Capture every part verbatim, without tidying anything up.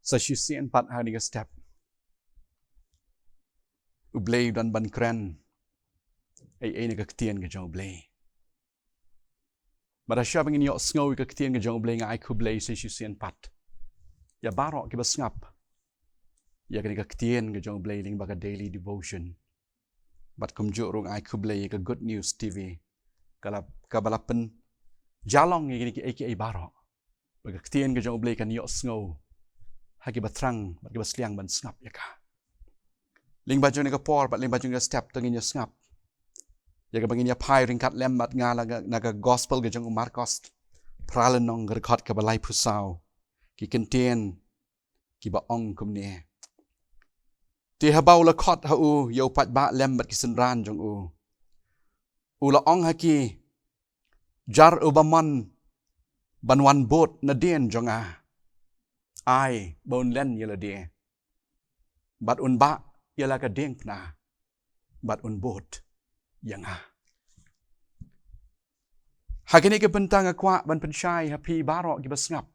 Sa shisien pat ha kane ka step, U Blei u don ban kren ei ei na ka ktien ka jong U Blei. Bad hashwa ba ngin ïohsngew ïa ka ktien ka jong U Blei, nga ai khublei sa shisien pat ïa baroh kiba sngap ïa kane ka ktien ka jong U Blei lyngba ka daily devotion. Bad kumjuh ruh nga ai khublei ïa ka Good News T V, ka la, kaba la pynjah long ïa kine kiei kiei baroh, ba ka ktien ka jong U Blei kan ïohsngew ha kiba thrang bad kiba sliang ban sngap ïa ka. Lyngba jong kane ka por bad lyngba jong kane ka step, to ngin ïa sngap ïa kaba ngin ïa phai ryngkat lem bad nga na ka, na ka gospel ka jong u Markos, phra lynnong, ka dkhot kaba laiphew saw. Ki kyntien kiba ong kumne: Te haba u la khot ha u ïa u paidbah lem bad ki synran jong u, u la ong ha ki: Jar uba mon ban wan bud nadien jong nga, ai ba un len ïa lade bad un bah ïa la ka diengphna bad un bud ïa nga. Ha kine ki bynta nga kwah ban pynshai ha phi baroh kiba sngap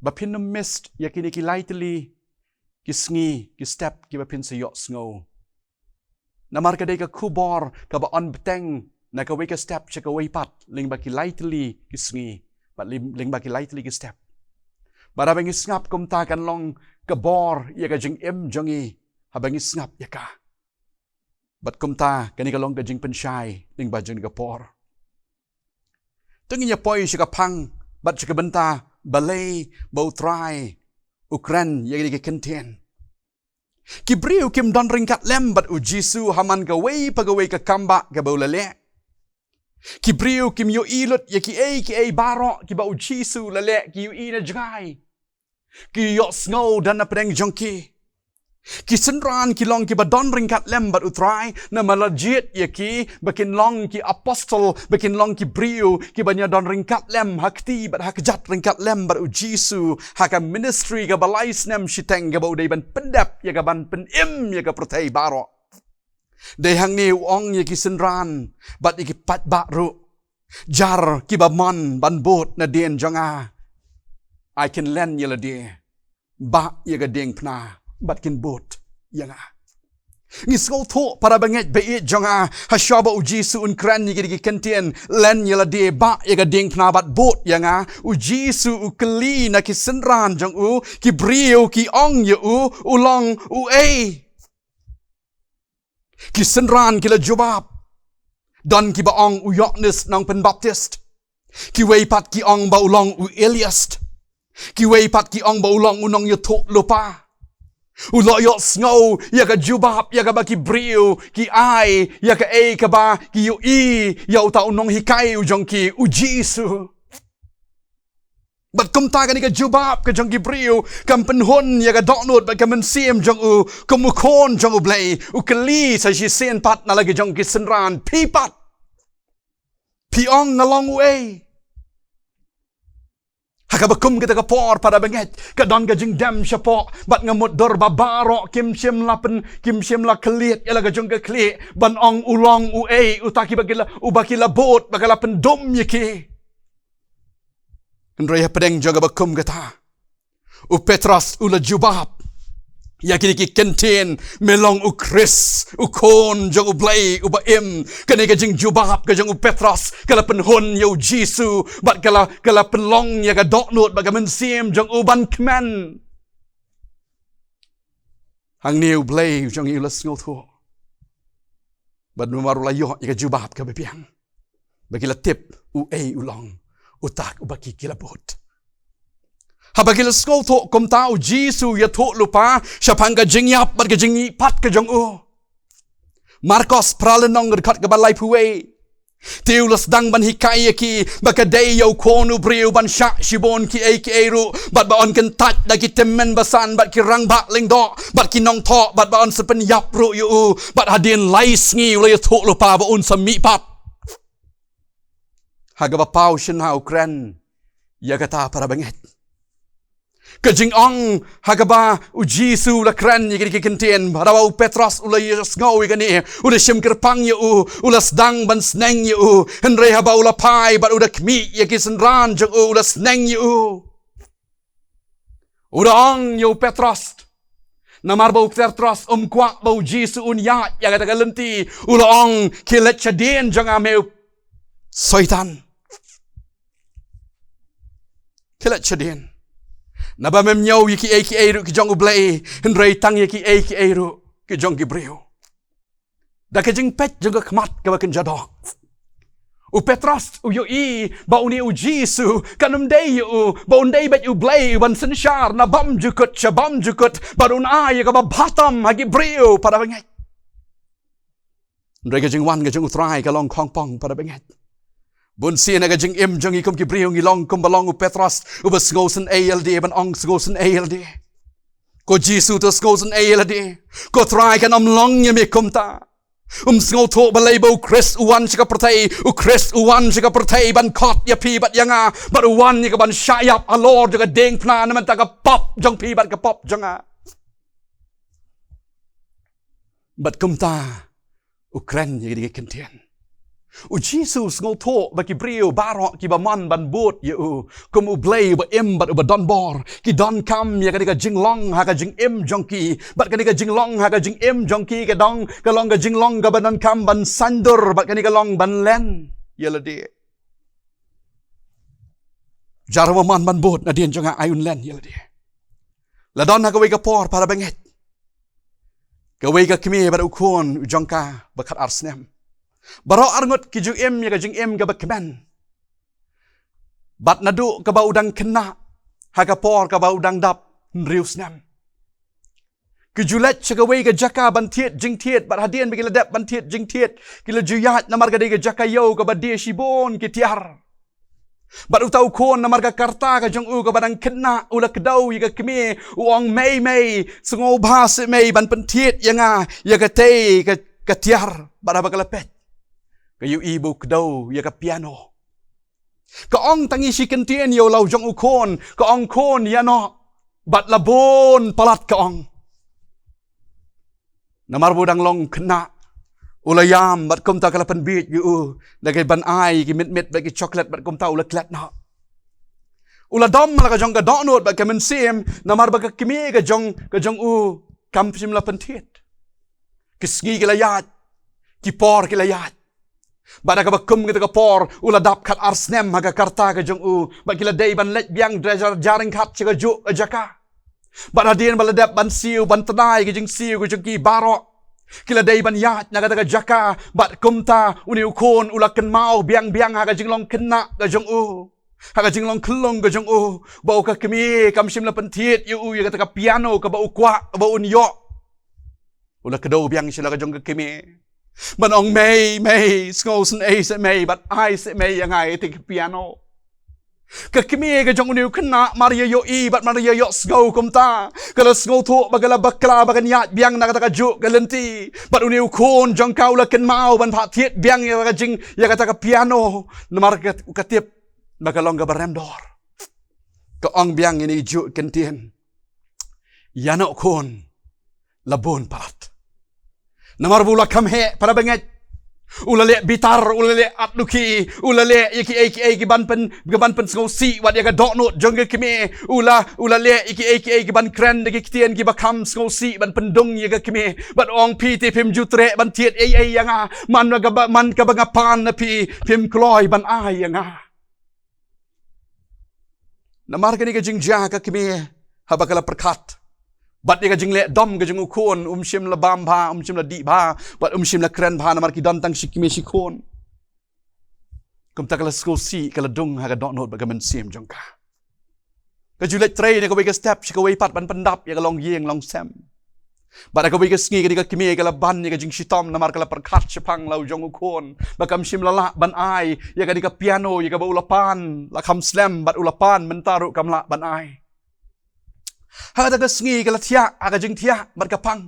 ba phin ym miss ïa kine ki lai tylli ki sngi, ki step kiba phin sa ïohsngew. Namar ka dei ka khubor kaba on bteng na kawei ka step sha kawei pat, lyngba ki lai tylli ki sngi bad lyngba ki lai tylli ki step. Bad haba ngi sngap kumta, kan long ka bor ïa ka jingim jong ngi haba ngi sngap ïa ka. Bad kumta kane ka long ka jingpynshai lyngba jong kane ka por. To ngin ïa poi sha ka phang bad sha ka bynta balei ba U Trai u kren ïa kine ki kyntien. Ki briew kim don ryngkat lem bad U Jisu ha man kawei pa kawei ka kambah kaba u la leh. Ki briew kim ïohi lut ïa kiei kiei baroh kiba U Jisu u la leh, ki ïohi na jngai. Ki ïohsngew da na pdeng jong ki. Ki synran ki long kiba don ryngkat lem bad U Trai, namar la jied ïa ki ba kin long ki apostol, ba kin long ki briew kiban ïa don ryngkat lem ha kti bad ha kjat ryngkat lem bad U Jisu ha ka ministry kaba lai snem shiteng kaba u dei ban pyndep ïa ka, ban pynim ïa ka pyrthei baroh. Dei hangne u ong ïa ki synran bad ïa ki paidbah ruh: Jar kiba mon ban bud nadien jong nga, ai kin len ïa lade, bah ïa ka diengphna bad kin bud ïa nga. Ngi sngewthuh, para bangeit ba ïeit jong nga, hashwa ba U Jisu un kren ïa kine ki kyntien len ïa lade, bah ïa ka diengphna bad bud ïa nga, U Jisu u kylli na ki synran jong u, ki briew ki ong ïa u, u long uei? Ki synran ki la jubab. Don kiba ong u Ïoannis Nongpynbaptis. Kiwei pat ki ong ba u long u Elias. Kiwei pat ki ong ba u long u nongïathuhlypa. U la ïohsngew ïa ka jubab ïa kaba ki briew ki ai, ïa kaei kaba ki ïohi ïa uta u nonghikai u jong ki, U Jisu. Bad kumta kane ka jubab ka jong ki briew kam pynhun ïa ka dohnud bad ka mynsiem jong u, kum u Khun jong U Blei. U kylli sa shisien pat na la ki jong ki synran: Phi pat, phi ong nga long uei? Ha kaba kum kata ka por, para bangeit, ka don ka jingdem shapoh, bad nga mutdur ba baroh kim shym la pyn, kim shym la kyllied ïa la ka jong ka khlieh ban ong u long uei uta kiba ki la, uba ki la bud, ba ka la pyndum ïa ki. Hynrei hapdeng jong kaba kum kata, u Petros u la jubab ïa kine ki kyntien: Me long u Khrist, u Khun jong U Blei uba im. Kane ka jingjubab ka jong u Petros ka la pynhun ïa U Jisu bad ka la, ka la pynlong ïa ka dohnud bad ka mynsiem jong u ban kmen. Hangne U Blei u jong ngi u la sngewthuh. Bad namar u la ïoh ïa ka jubab kaba biang, ba ki la tip uei u long uta uba ki, ki la bud. Haba ki la sngewthuh kumta, U Jisu u ïathuhlypa shaphang ka jingïap bad ka jingmihpat ka jong u. Markos phra lynnong, dkhot kaba laiphew wei. Te u la sdang ban hikai ïa ki ba ka dei ïa u Khun u briew ban shah shibun kiei kiei ruh, bad ba yn kyntait da ki tymmen basan bad ki rangbah lyngdoh bad ki nongthoh, bad ba yn sa pynïap ruh ïa u, bad hadien lai sngi u la ïathuhlypa ba un sa mihpat. Ha kaba paw shynna u kren ïa kata, para bangeit. Ka jingong ha kaba U Jisu u la kren ïa kine ki kyntien, haba u Petros u la ïohsngew ïa kane, u la shim kyrpang ïa u, u la sdang ban sneng ïa u. Hynrei haba u la phai bad u da khmih ïa ki synran jong u, u la sneng ïa u. U da ong ïa u Petros. Namar ba u Petros um kwah ba u Jisu un ïaid ïa kata ka lynti, u la ong, khie leit shadien jong nga me u Soitan. Khie leit shadien. Naba mem ñiew ïa kiei kiei ruh ki jong U Blei, hynrei tang ïa kiei kiei ruh ki jong ki briew. Da ka jingpeit jong ka khmat kaba kynja doh, u Petros u ïohi ba une u Jisu kan ym dei ïa u, ba un dei beit U Blei uban synshar na bymjukut sha bymjukut, bad un ai ïa kaba bha tam ha ki briew, para bangeit. Hynrei ka jingwan ka jong U Trai ka long khongpong, para bangeit. Bun sien ha ka jingim jong ngi kum ki briew ngi long kumba long u Petros, uba sngewsynei ïa lade, ban ong sngewsynei ïa lade. Ko Jisu, to sngewsynei ïa lade. Ko Trai, kan ym long ïa me kumta. Um sngewthuh balei ba u Khrist u wan sha ka pyrthei, u Khrist u wan sha ka pyrthei ban khot ïa phi bad ïa nga, bad u wan ïa kaban shah ïap halor jong ka diengphna na bynta ka pop jong phi bad ka pop jong nga. Bad kumta u kren ïa kine ki kyntien. U Jisu u sngewthuh ba ki briew baroh kiba mon ban bud ïa u kum U Blei uba im bad uba donbor, ki donkam ïa kane ka jinglong ha ka jingim jong ki. Bad kane ka jinglong ha ka jingim jong ki ka dang, ka long ka jinglong kaba donkam ban saiñdur, bad kane ka long ban len ïa lade. Jar uba mon ban bud nadien jong nga, ai un len ïa lade. La don ha kawei ka por, para bangeit, kawei ka kmie bad u khun u jong ka ba khatar snem. Baroh arngut ki ju im ïa ka jingim kaba kmen. Bad naduh kaba u dang khynnah ha ka por kaba u dang dap hynriew snem, ki ju leit sha kawei ka jaka ban thied jingthied, bad hadien ba ki la dep ban thied jingthied, ki la ju ïaid namar ka dei ka jaka ïew kaba die shibun ki tiar. Bad uta u khun, namar ka rta ka jong u kaba dang khynnah, u la kdew ïa ka kmie, u ong, "Mei, mei, sngewbha seh mei ban pynthied ïa nga ïa katei ka, ka tiar." Bad haba ka la peit, ka ïohi ba u kdew ïa ka piano. Ka ong tang ïa shi kyntien ïa u la u jong u khun, ka ong, "Khun, ïa noh." Bad la bun palat, ka ong. Namar ba u dang long khynnah, u la ïam, bad kumta ka la pynbiej ïa u da kaban ai ki mitmit bad ki chocolate, bad kumta u la klet noh. U la dom la ka jong ka dohnud bad ka mynsiem, namar ba ka kmie ka jong, ka jong u kam shym la pynthied. Ki sngi ki la ïaid, ki por ki la ïaid. Bad ha kaba kum kata ka por, u la dap khatar snem ha ka rta ka jong u. Bad ki la dei ban leit biang da jar, jar ryngkat sha kajuh ka jaka. Bad hadien ba la dep ban siew, ban tnai ka jingsiew ka jong ki baroh, ki la dei ban ïaid na kata ka jaka. Bad kumta une u khun u la kynmaw biang biang ha ka jinglong khynnah ka jong u, ha ka jinglong khyllung ka jong u, ba u ka kmie kam shym la pynthied ïa u ïa kata ka piano kaba u kwah ba un ïoh. U la kdew biang sha la ka jong ka kmie ban ong, "Mei, mei, sngewsynei seh mei, bad ai seh mei ïa nga ïa katei ka piano." Ka kmie ka jong une u khynnah mar ïa ïohi bad mar ïa ïohsngew kumta, ka la sngewthuh ba ka la bakla ba kan ïaid biang na kata kajuh ka lynti. Bad une u khun jong ka u la kynmaw ban phah thied biang ïa ka jing, ïa kata ka piano, namar ka, ka tip ba ka long kaba rem dor. Ka ong biang ïa kine ki juh kyntien, "Ïa noh khun, la bun palat." Namar ba u la kham heh, para bangeit. U la leh bitar, u la leh at lukhi, u la leh ïa kiei kiei kiban pyn, kiban pynsngewsih wat ïa ka dohnud jong ka kmie. U la, u la leh ïa kiei kiei kiban kren da ki ktien kiba kham sngewsih ban pyndung ïa ka kmie. Bad ong, "Phi te phim ju treh ban thied ei ei ïa nga. Man kaba, man kaba nga pan na phi, phim kloi ban ai ïa nga." Namar kane ka jingjia ka kmie haba ka la pyrkhat bad ïa ka jingleh dom ka jong u khun, um shym la bam bha, um shym la dih bha, bad um shym la kren bha, namar ki don tang shi kmie shi khun. Kumta ka la sngewsih, ka la dung ha ka dohnud bad ka mynsiem jong ka. Ka ju leit trei na kawei ka step sha kawei pat ban pyndap ïa ka longïing longsem. Bad ha kawei ka sngi kane ka kmie ka la ban ïa ka jingshitom namar ka la pyrkhat shaphang la u jong u khun ba kam shym la lah ban ai ïa kane ka piano ïa kaba u la pan la kham slem, bad u la pan mynta ruh kam lah ban ai. Ha kata ka sngi ka la thiah ha ka jingthiah bad ka pang.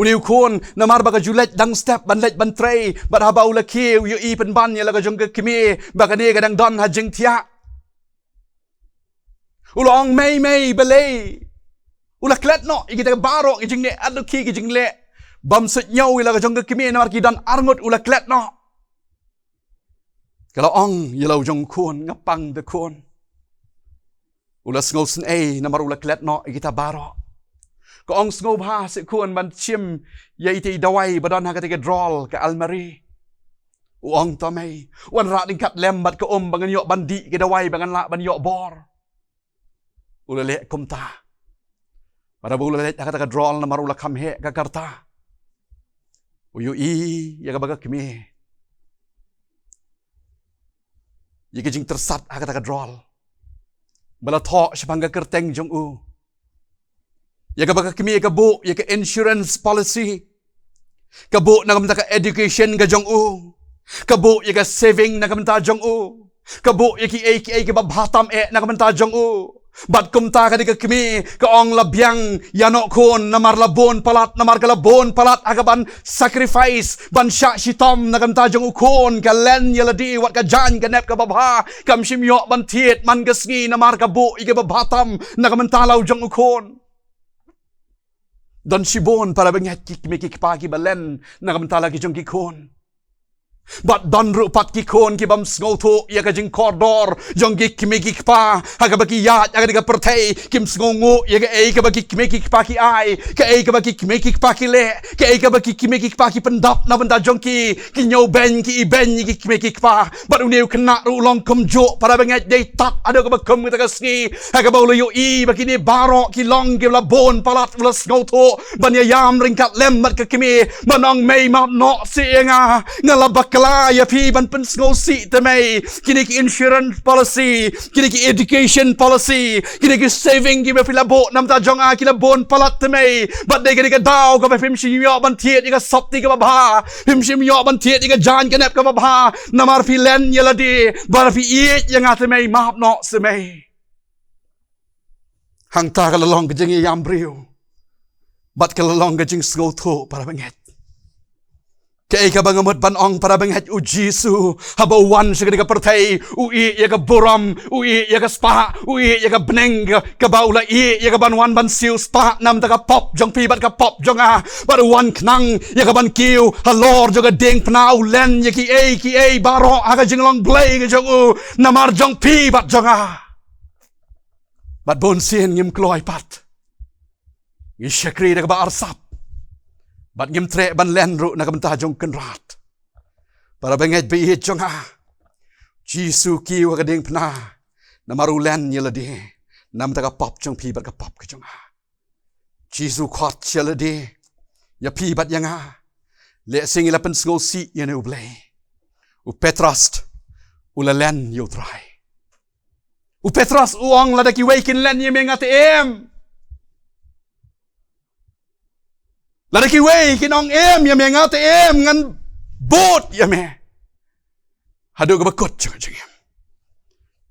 Une u khun namar ba ka ju leit dang step ban leit ban trei, bad haba u la khie u ïohi pynban ïa la ka jong ka kmie ba kane ka dang don ha jingthiah. U la ong, "Mei, mei, balei?" U la klet noh ïa kita baroh ki jingleh, aduh ki, ki jingleh bym suidñiew ïa la ka jong ka kmie namar ki don arngut, u la klet noh. Ka la ong ïa la u jong u khun, "Nga pang te khun. U la sngewsynei namar u la klet noh ïa kita baroh. Ka ong, sngewbha seh khun ban shim ïa ita i dawai ba don ha kata ka drawer ka almari. U ong, to mei, wan rah ryngkat lem bad ka um ba ngan ïoh ban dih ka dawai ba ngan lah ban ïoh bor. U la leh kumta. Bad haba u la leit ha kata ka drawer namar u la kham heh ka karta, u ïohi ïa kaba ka kmie, ïa ka jingtyrsat ha kata ka drawer ba la thoh shaphang ka kyrteng jong u. Ïa kaba ka kmie ka buh ïa ka insurance policy, ka buh na ka bynta ka education ka jong u, ka buh ïa ka saving na ka bynta jong u, ka buh ïa kiei kiei kiba bha tam eh na ka bynta jong u. Bad kumta ka dei ka kmie, ka ong, la biang ïa noh khun, namar la bun palat, namar ka la bun palat ha kaban sacrifice ban shah shitom na ka bynta jong u khun, ka len ïa lade wat ka jaiñ ka nep kaba bha, kam shym ïoh ban thied man ka sngi namar ka buh ïa kiba bha tam na ka bynta la u jong u khun. Don shibun para bangeit ki kmie ki kpa kiba len na ka bynta la ki jong ki khun. Bad don ruh pat ki khun ki bym sngewthuh ïa ka jingkordor jong ki kmie ki kpa ha kaba ki ïaid ha kane ka pyrthei, kim sngewnguh ïa kaei kaba ki kmie ki kpa ki ai, kaei kaba ki kmie ki kpa ki leh, kaei kaba ki kmie ki kpa ki pyndap na bynta jong ki. Ki ñiewbeiñ ki ibeiñ ïa ki kmie ki kpa. Bad une u khynnah ruh u long kumjuh para bangeit, dei tad haduh kaba kum kata ka sngi ha kaba u la ïohi ba kine baroh ki long kiba la bun palat, u la sngewthuh ban ïaïam ryngkat lem bad ka kmie, ban ong, mei, map noh seh ïa nga, nga la bakla ïa phi ban pynsngewsih te mei. Kine ki insurance policy, kine ki education policy, kine ki saving kiba phi la buh na bynta jong nga ki la bun palat te mei. Bad dei kane ka daw kaba phim shym ïoh ban thied ïa ka sopti kaba bha, phim shym ïoh ban thied ïa ka jaiñ ka nep kaba bha, namar phi len ïa lade, bad phi ïeit ïa nga te mei, map noh seh mei. Hangta ka la long ka jingïaïam briew bad ka la long ka jingsngewthuh para bangeit. Kaei kaba nga mut ban ong para bangeit, u Jisu haba u wan sha kane ka pyrthei, u ïeh ïa ka burom, u ïeh ïa ka spah, u ïeh ïa ka bneng ka, kaba u la ïeh ïa kaban wan ban siew spah na bynta ka pop jong phi bad ka pop jong nga. Bad u wan khnang ïa kaban kiew halor jong ka diengphna, u len ïa kiei kiei baroh ha ka jinglong Blei ka jong u namar jong phi bad jong nga. Bad bunsien ngim kloi pat. Ngi shakri da kaba arsap. Bad ngim treh ban len ruh na ka bynta jong Kynrad. Para bangeit ba ïeit jong nga, Jisu kiew ha ka diengphna namar u len ïa lade na bynta ka pop jong phi bad ka pop ka jong nga. Jisu khot ïa lade, ïa phi bad ïa nga. Lehse ngi la pynsngewsih ïa une U Blei. U Petros u la len ïa U Trai. U Petros u ong, lada kiwei kin len ïa me, nga te em. Lada kiwei kin ong em ïa me, nga te em, ngan bud ïa me haduh kaba kut jong ka jingim.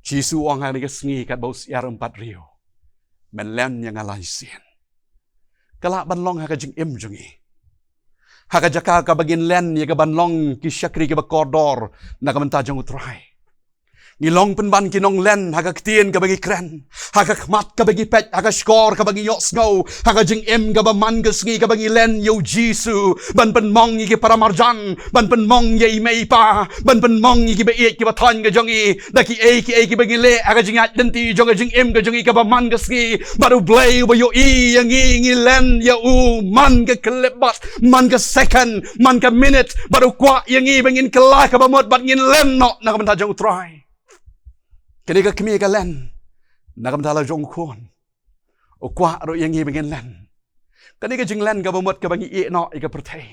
Jisu u ong, ha kane ka sngi katba u syiar um pat riew, men len ïa nga lai sien. Ka lah ban long ha ka jingim jong ngi, ha ka jaka kaba ngin len ïa kaban long ki shakri kiba kordor na ka bynta jong U Trai. Ngi long pynban ki nonglen ha ka ktien kaba ngi kren, ha ka khmat kaba ngi peit, ha ka shkor kaba ngi ïohsngew, ha ka jingim kaba man ka sngi kaba ngi len ïa U Jisu ban pynmong ïa ki paramarjan, ban pynmong ïa i mei i pa, ban pynmong ïa kiba ïeit kiba thaiñ ka jong ngi da kiei kiei kiba ngi leh ha ka jingïaid lynti jong ka jingim ka jong ngi kaba man ka sngi. Bad U Blei uba ïohi ïa ngi, ngi len ïa u man ka khyllipmat, man ka second, man ka minit, bad u kwah ïa ngi ba ngin kylla kaba mut bad ngin len noh na ka bynta jong U Trai. Kane ka kmie ka len na ka bynta la jong u khun. U kwah ruh ïa ngi ba ngin len. Kane ka jinglen kaba mut kaba ngi ïeh noh ïa ka pyrthei.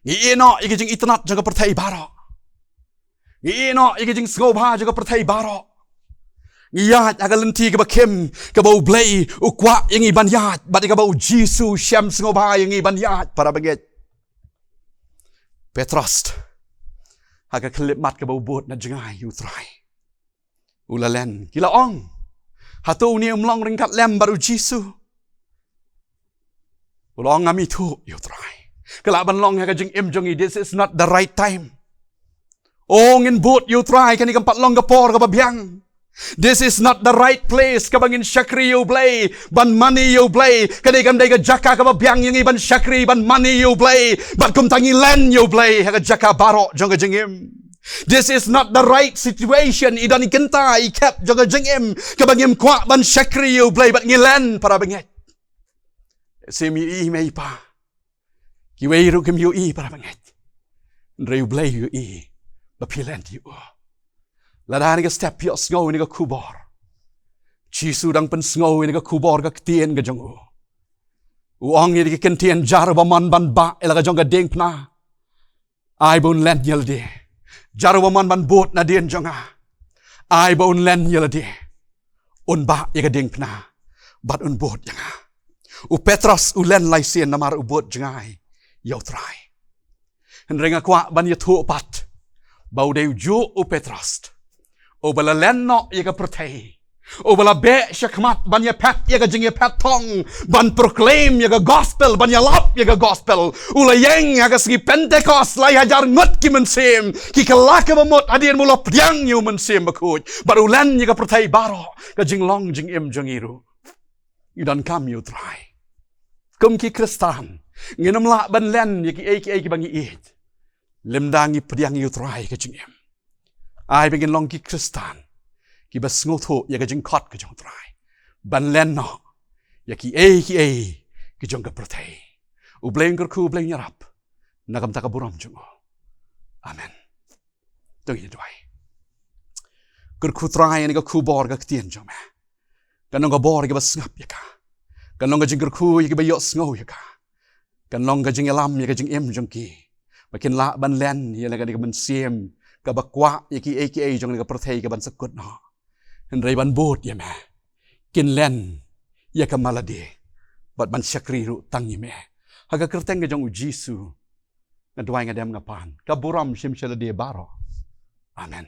Ngi ïeh noh ïa ka jingitynnad jong ka pyrthei baroh. Ngi ïeh noh ïa ka jingsngewbha jong ka pyrthei baroh. Ngi ïaid ha ka lynti kaba khim, kaba U Blei u kwah ïa ngi ban ïaid, bad ïa kaba U Jisu u shem sngewbha ïa ngi ban ïaid, para bangeit. Petros, ha ka khyllipmat kaba u bud na jngai ïa U Trai, u la len. Ki la ong, hato une um long ryngkat lem bad U Jisu? U la ong, ngam ithuh ïa U Trai. Ka lah ban long ha ka jingim jong ngi, this is not the right time. O, ngin bud ïa U Trai, kane kam pat long ka por kaba biang. This is not the right place kaba ngin shakri ïa U Blei, ban mane ïa U Blei. Kane kam dei ka jaka kaba biang ïa ngi ban shakri, ban mane ïa U Blei. Bad kumta ngi len ïa U Blei ha ka jaka baroh jong ka jingim. This is not the right situation. I don i kynta i khet jong ka jingim kaba ngim kwah ban shakri ïa U Blei bad ngi len para bangeit. Sim i mei pa. Kiwei ruh kim ïohi para bangeit. Hynrei U Blei u ïohi ba phi len ïa u. Lada ha kane ka step phi ïohsngew ïa kane ka khubor, Jisu dang pynsngew ïa kane ka khubor ka ktien ka jong u. U ong ïa kane ka ktien, jar uba mon ban bah ïa la ka jong ka diengphna, ai ba un len ïa lade. Jar uba mon ban bud nadien jong nga, ai ba un len ïa lade, un bah ïa ka diengphna bad un bud ïa nga. U Petros u len lai sien namar u bud jngai ïa U Trai. Hynrei nga kwah ban ïathuh pat ba u dei u juh u Petros uba la len noh ïa ka pyrthei, uba la beh shakhmat ban ïaphet ïa ka jingïaphet thong, ban proclaim ïa ka gospel, ban ïalap ïa ka gospel. U la ïeng ha ka sngi Pentekost, lai hajar ngut ki mynsiem ki kylla kaba mut hadien ba u la pdiang ïa U Mynsiem Bakhuid. Bad u len ïa ka pyrthei baroh, ka jinglong jingim jong ngi ruh. Ngi donkam ïa U Trai. Kum ki Khristan, ngin ym lah ban len ïa kiei kiei kiba ngi ïeit lymda ngi pdiang ïa U Trai ha ka jingim. Ai ba ngin long ki Khristan kiba sngewthuh ïa ka jingkhot ka jong U Trai ban len noh ïa kiei kiei ki jong ka pyrthei. U Blei un kyrkhu, U Blei un ïarap na ka bynta ka burom jong u. Amen. To ngin ïa duwai. Kyrkhu Trai, ïa kane ka khubor ka ktien jong me kan long ka bor ïa kiba sngap ïa ka. Kan long ka jingkyrkhu ïa kiba ïohsngew ïa ka. Kan long ka jingïalam ïa ka jingim jong ki, ba kin lah ban len ïa la kane ka mynsiem kaba kwah ïa kiei kiei jong kane ka pyrthei kaban sa kut noh, hynrei ban bud ïa me. Kin len ïa ka ma lade bad ban shakri ruh tang ïa me. Ha ka kyrteng ka jong U Jisu nga duwai, nga dem, nga pan. Ka burom shim sha lade baroh. Amen.